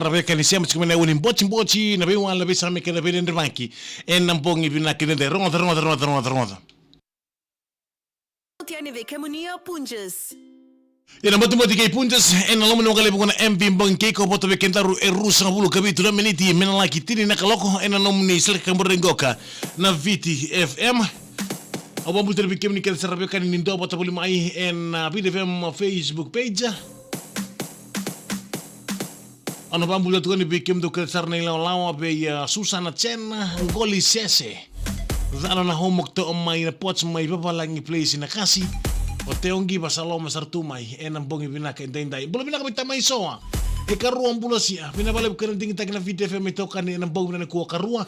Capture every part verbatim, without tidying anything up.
Ra veka ni sema tiko mai na ua ni botiboti, na veiwali, na veisame kei na veidredrevaki. Ena bogi vinaka edaidai. Rogoca, rogoca, rogoca, rogoca, rogoca. Oti yani vei kemuni o Punjas. Ena botiboti kei Punjas, ena loma ni waqalevu qo na M V Bogi, kei ko vota vei kedaru e ruasagavulu ka vitu na miniti me na laki tini na kaloko, ena nomuni sala ka bure qoka na Viti F M. Au vakabula tale vei kemuni kece sara vei kemuni ni dua vata voli mai ena, ah, Viti F M Facebook page. Au na vakabula tiko yani vei kemudou kece sara na ilawalawa vei, ah, Susana Chen, Qoli Sese. Cana na homework toka mai na porch mai Vavalagi Place Nakasi. O Teogi Vasaloma sara tu mai ena bogi vinaka edaidai. Bula vinaka vei Tamai Soa. E Karua Bulasia. Vinaka vakalevu kei na digitaki na Viti F M e tokani ena bogi vinaka nikua Karua.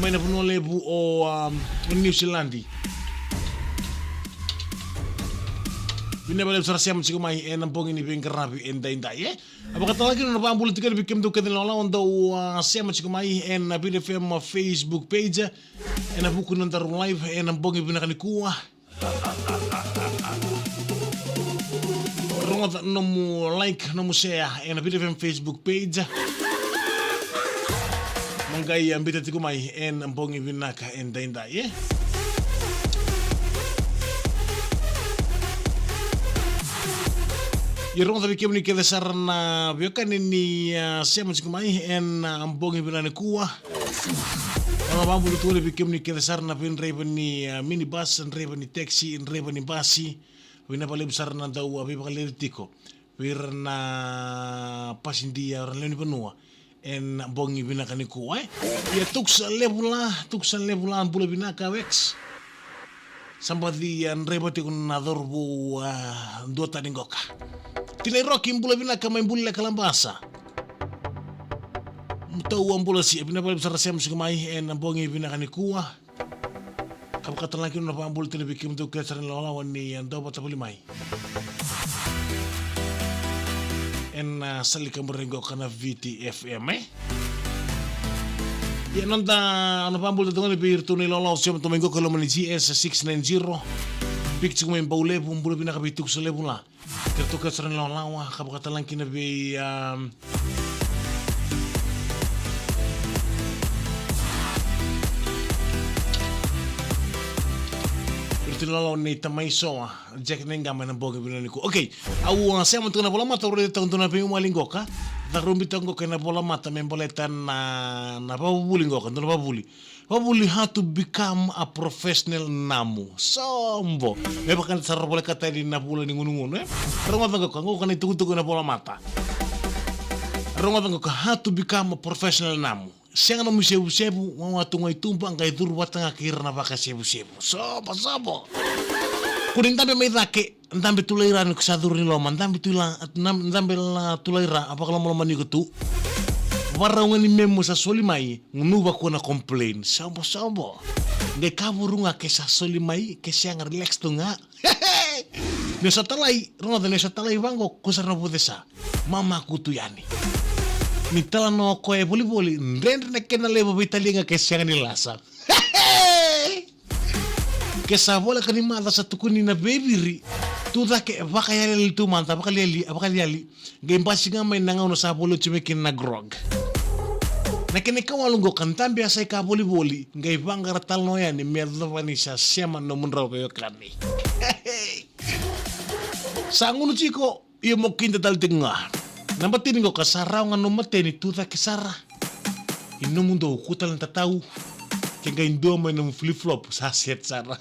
Mai na vanua levu o, um, o New Zealand. Vinaka vakalevu sara sema tiko mai ena bogi ni veiqaravi edaidai, e? A vakatalaki na nona vakabula tiko yani vei kemudou kece na ilawalawa dou, ah, sema tiko mai ena Viti F M Facebook page. Ena vuku ni nodaru live ena bogi vinaka nikua. Rogoca nomu like, nomu share ena Viti F M Facebook page. Mo qai, ah, biuta tiko mai ena bogi vinaka edaidai, e? Ia rogoca vei kemuni kece sara na veiwekani ni, ah, sema tiko mai ena, ah, bogi vinaka nikua. Au na vakabula tiko yani vei kemuni kece sara na veidraiva ni, ah, minibus, draiva ni taxi, draiva ni basi. Vinaka vakalevu sara na dau, ah, veivakalialiai tiko vei ira na pasidia, o ira na lewe ni vanua ena bogi vinaka nikua, e? Ia tukusa levu la, tukusa levu la, bula vinaka Wex. Sa baci, ah, draiva tiko na cauravou, ah, duatani qoka. Tinai Roki, bula vinaka mai Buleleka, Labasa. Mutou, ah, Bulasia, vinaka vakalevu sara sema tiko mai ena bogi vinaka nikua. Ka vakatalaki na nona vakabula tiko yani vei kemudou kece sara na ilawalawa ni, ah, dau vata voli mai ena, ah, sala ka bure qoka na Viti F M, e? Ia noda, na vakabula tiko yani vei iratou na ilawalawa sema tu mai qoka e loma ni G S six nine zero. Piki tiko mai Baulevu, bula vinaka vei tukusa levu la. Kei iratou kece sara na ilawalawa, ka vakatalaki kina vei, um, iratou na ilawalawa nei Tamai Soa, Jack Naiqama ena bogi vinaka nikua. Okay, au, uh, sema tiko na volamata, au raica tiko dua na veiwali qoka. Carubi tiko qoka ena volamata me baleta na, na vakavuvuli qoka, dua na vakavuvuli. Vakavuvuli, how to become a professional namu. Sobo. Me vaka ni sa ra volekata yani na vula ni gunugunu, e? Rogoca qoka, qoka na itukutuku ena volamata. Rogoca qoka, how to become a professional namu. Sega nomu isevusevu, wawa tu ga i tuba, qai curu vata ga kei ira na vakaisevusevu. Sobo, sobo. Ko ni dabe mai cake, dabe tulai ra ni ko sa curu ni loma, dabe tulai, na, dabe la tulai ra, a vakalomaloma ni ko tu. Varau ga ni memo sa soli mai, gunuva ko na complain. Sobo, sobo. Qai ka vuru ga ke sa soli mai, ke sega, relax tu ga. Ni sa talai, rogoca, ni sa talai vaqo, ko sa na vucesa. Mama kutu yani. Ni talanoa o koya e volivoli, dredre na kena levu veitalia ga ke sega ni lasa. Ke sa voleka ni maca sa tukuni na veiviri. Tu cake, vakayali tu mada, vakaliali, vakaliali. Qai basi ga mai na gauna sa voli oti mai kina na grog. Na kena ikawalu qoka, dabe a sa i ka volivoli, qai vaqara talanoa yani me yacova ni sa sema nomudrau veiwekani. Sa gunu tiko, ia mo kida tale tiko ga. Naba tini qoka, sa rawa ga nomu mateni, tu cake sara. I nomudou, kua tale na tatau. Ke qai dua mai nomu flip flop, sa set sara.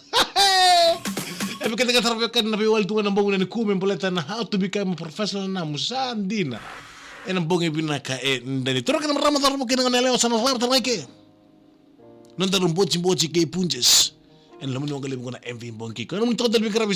E vei keda kece sara veiwekani na veiwali tu ga ena bogi nikua me baleta na how to become a professional namu, sa dina. Ena bogi vinaka edaidai. Toro kei na marama, cauravou kei na goneyalewa, sa na cava tale ga i ke. Nodaru botiboti kei Punjas. Ena loma ni waqalevu qo na M V Bogi, kei ko na nomuni toka tale vei keirau.